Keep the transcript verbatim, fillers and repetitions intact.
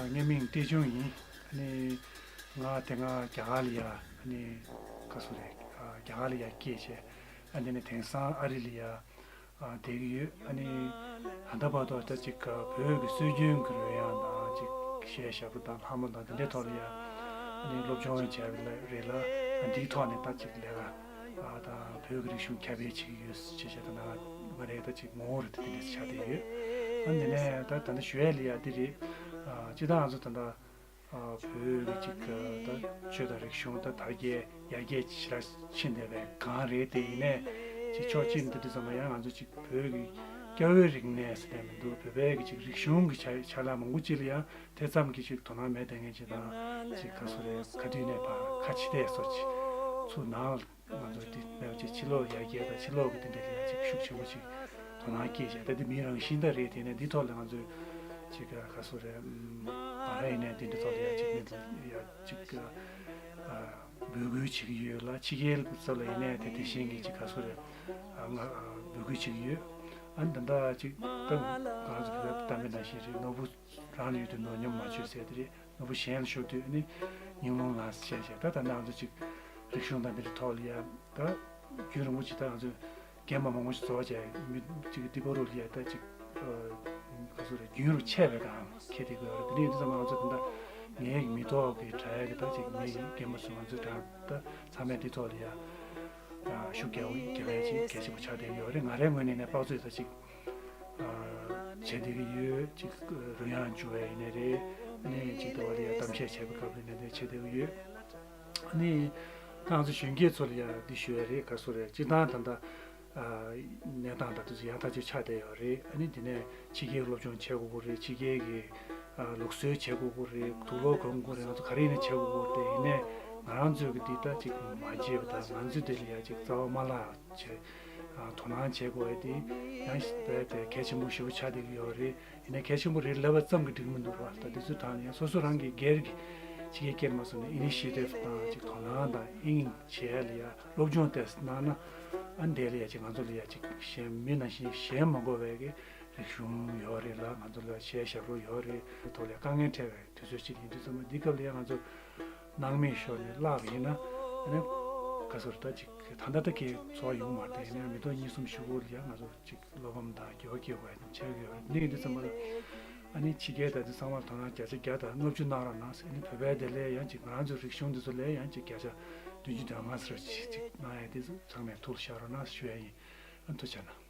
ངའི་མིང་བསྟན་འབྱུང་ཡིན། ཨ་ནི་ང་དེ་སྔ་རྒྱ་གར་ལ་ཡ་ཨ་ནི་ག་སུ་རེད། རྒྱ་གར་ལ་ཡ་སྐྱེས་བྱས། ཨ་ནི་དེང་སང་ཨ་རི་ལ་ཡ་བསྡད་ཀྱི་ཡོད། ཨ་ནི་ད་ལྟ་བར་དུ་ད་ཅིག་བོད་ཀྱི་སྲོལ་རྒྱུན་གྱི་རོལ་དབྱངས་དང་ཅིག་གཞས་ཞབས་བྲོ་དང་ལྷ་མོ་དང་དེ་འདྲའི་ཐོག་ལ་ཡ་ཨ་ནི་སློབ་སྦྱོང་བྱས་པ་རེད་ལ། ཨ་འདིའི་ཐོག་ནས་ད་ཅིག་ལས་ཀ་ཨ་དང་བོད་ཀྱི་རིག་གཞུང་ཁྱབ་སྤེལ་བྱེད་ཀྱི་ཡོད་ཅེས་བྱས། ད་ང་རང་ད་ཅིག་ངོ་བོ་རེད། དེ་འདྲས་ཆགས་བསྡད་ཡོད། ཨ་འདི་ནས་ད་ད་ལྟ་ཞུ་ཡས་ལ་ཡ་འདི་རེད། ཨ་སྤྱིར་བཏང་ང་ཚོ་ད་ལྟ་ཨ་བོད་ཀྱི་ཅིག་ད་ཆོས་དང་རིག་གཞུང་ད་དར་རྒྱས་ཡར་རྒྱས་ཞེ་དྲག་ཕྱིན་བསྡད་པའི་སྒང་རེད། དེ་ཡིན་ནའི་ཅིག་ཕྱོགས་གཅིག་ནས་འདི་འདྲ་ཙམ་པ་ཡང་ང་ཚོ་ཅིག་བོད་ཀྱི་སྐྱ་བོའི་རིག་གནས་ཟེར་ནས་མི་འདུག་བོད་པའི་གི་ཅིག་རིག་གཞུང་གི་ཆ་ཆ་ལག་མང་པོ་ཅིག་ལ་ཡང་དེ་ཙམ་གྱི་ཅིག་དོ་སྣང་མེད་བསྡད་མཁན་ཅིག་དང་། ཅིག་ག་སུ་རེད། ག་དུས་ནས་ཕར་ཁ་ཕྱི་བལྟས་སོ་ཅིག་ཚུར་ནང་ལ་ང་ཚོ་འདི་མེད་པ་ཅིག་ཕྱི་ལོགས་ཡར་རྒྱས་དང་ཕྱི་ལོགས་ཀྱི་དེ་འདྲ་ལ་ཡང་ཅིག་ཤུགས་ཆེན་པོ་ཅིག་དོ་སྣང་སྐྱེས་བྱས། ད་འདི་མིའི་རང་བཞིན་ད་རེད། དེ་ནས་འདི་ཐོག་ལ་ང་ཚོས་ཅིག་ག་སུ་རེད། ང་རང་ཡིན་ནའི་འདི་འདྲ་ཐོག་ལ་ཡང་ཅིག་མི་ཚོ་ཡང་ཅིག་འབོད་སྐུལ་བྱེད་ཀྱི་ཡོད་ལ། ཕྱི་རྒྱལ་ཚོ་ལ་ཡིན་ནའི་དེ་དེ་བཞིན་གྱི་ཅིག་ག་སུ་རེད། ང་འབོད་སྐུལ་བྱེད་ཀྱི་ཡོད། ཨ་ནི་ད་ལྟ་ཅིག་ད་ང་ཚོ་བོད་པ་གཏམ་དཔེ་ནང་བཞིན་རེད། ནོར་བུ་རང་ལ་ཡོད་དུས་ནོར་ཉམས་མ་བཅོས་ཟེར་དེ་རེད། ནོར་བུ་གཞན་ལ་ཤོར་དུས་ནི་ཉིན་མོ་ལ་བཤད་བྱས། ད་ད་ནང་དུ་ཅིག་རིག་གཞུང་དང་འདི་རིགས་ཐོག་ལ་ཡ་ད་རྒྱུན་རིང་པོ་ཅིག་ད་ང་ཚོས་རྒན་པ་མང་པོ་ཞིག་རྫོགས་བྱས། མི་ཅིག་ཏི་པོ་རུ་ལ་ཡ་ད་ཅིག་ག་ཚོད་རེད། རྒྱུན་རུ་ཆད་པའི་སྒང་ཁེལ་བསྡད་ཀྱི་ཡོད་རེད། དེ་ནས་འདི་ཙམ་ང་ཚོ་ད་ལྟ་ངའི་མི་ཐོག་གི་དྲ་ཡ་གི་ད་ཅིག་ངའི་རྒན་པ་ཚོ་ང་ཚོའི་དྲ་ད་ཚང་མས་འདི་ཐོག་ལ་ཡ་ཤུགས་རྒྱག་རྒྱག་ཡ་ཅིག་གལ་ཆེན་པོ་ཆགས་བསྡད་ཀྱི་ཡོད་རེད། ང་རའི་ངོས་ནས་ནས་དཔག་ཚོད་ད་ཅིག་བྱེད་བསྡད་ཀྱི་ཡོད། ཅིག་རོལ་དབྱངས་བསྒྱུར་བ་ཡིན་ནའི་རེད། ཨ་ནི་ཅིག་ཏུ་བ་ལ་ཡ་གཏམ་བཤད་བྱེད་པའི་སྐབས་ལ་ནས་དེ་བྱེད་བསྡད་ཀྱི་ཡོད། ཨ་ནི་ད་ང་ཚོ་གཞོན་སྐྱེས་ཚོ་ལ་ཡ་འདི་ཞུ་ཡ་རེད། ག་སུ་རེད། སྤྱིར་བཏང་ད་ལྟ་གནས་སྟངས་ད་ལྟ་ཚོ་ཡག་ཐག་ཆོད་ཆགས་བསྡད་ཡོད་རེད། ཨ་ནི་འདི་ནས་ཕྱི་རྒྱལ་སློབ་སྦྱོང་བྱེད་དགོས་ཀྱི་རེད། ཕྱི་རྒྱལ་གྱི་ལུགས་སྲོལ་བྱེད་དགོས་ཀྱི་རེད། དུག་སློག་སྒོམ་དགོས་རེད། ང་ཚོ་ག་རེ་ཡིན་ན་བྱེད་དགོས་ཀྱི་རེད། དེ་ཡིན་ནའི་ང་རང་ཚོས་ཀྱི་འདི་ད་ཅིག་མ་བརྗེད་པ་དང་། ང་ཚོས་དེ་ལ་ཡ་ཅིག་རྩ་བ་མ་བརླག་བྱས། དོ་སྣང་བྱེད་དགོས་ཡ་དེ་ཡང་རྦད་དེ་གལ་ཆེན་པོ་ཞེ་པོ་ཆགས་བསྡད་ཀྱི་ཡོད་རེད། ཡིན་ནའི་གལ་ཆེན་པོ་རེད་ལབ་པ་ཙམ་གྱིས་འགྲིག་གི་མི་འདུག་ར། ད་དེ་ཚོའི་ཐོག་ནས་ཡང་སོ་སོ་རང་གི་སྒེར་གྱི་ཕྱི་རྒྱལ་སྐྱེལ་མ་སོང་ནས་ཨི་ནི་ཤི་ཡེ་ཊིབ་དང་ཅིག་དོ་སྣང་དང་དབྱིངས་བྱེད་ཡ་ལ་ཡ་སློབ་སྦྱོང་ཏོག་ཙམ་གནང་ན། ཨ་འདས་ལ་ཡ་ཅིག་ང་ཚོ་ལ་ཡ་ཅིག་གཞན་མི་ནང་བཞིན་ཞེན་མ་དགོས་པའི་གི་རིག་གཞུང་ཡོད་རེད་ལ། ང་ཚོ་ལ་གཞས་ཞབས་བྲོ་ཡོད་རེད། ཐོག་ལ་དཀའ་ངལ་འཕྲད་པའི་དུས་ཚོད་ཅིག་ཡིན་དུས་ཙམ་པ་འདི་སྐབས་ལ་ཡང་ང་ཚོ་སྣང་མེད་ཤོར་ནས་བརླག་པ་ཡིན་ན། ཨ་ནི་ག་ཚོད་ད་ཅིག་ད་ལྟ་ད་གའི་འཚོ་བ་ཡོང་མ་རེད། ཡིན་ན་མི་ཐོག་གཉིས་གསུམ་བཞི་དགུ་ལ་ཡང་ང་ཚོ་ཅིག་བློ་ཕམ་དང་འགྱུར་བ་སྐྱེ་དགོས་ཡ་དང་ཆགས་ཀྱི་ཡོད་རེད། འདི་ཡིན་དུས་ཙམ་པ་ལ་ཨ་ནི་ཕྱི་རྒྱལ་དང་འདི་ཚང་མར་དོ་སྣང་བརྒྱ་ཆ་བརྒྱ་དང་ལྔ་བཅུ་གནང་རོགས་གནང་ཟེར། ཨ་ནི་བོད་པའི་དེ་ལས་ཡང་ཅིག་ང་རང་ཚོའི་རིག་གཞུང་འདི་ཚོ་ལས་ཡང་ཅིག་བརྒྱ་ཆ་བདུན་ཅུ་དོན་ལྔ་ཟེར་ཅིག་ཅིག་གནང་ཡ་དེ་ཚོ་ཚང་མས་ཐུགས་ལ་བཞག་རོགས་གནང་ཞུ་ཡ་ཡིན། ཨ་ཐུགས་རྗེ་གནང་།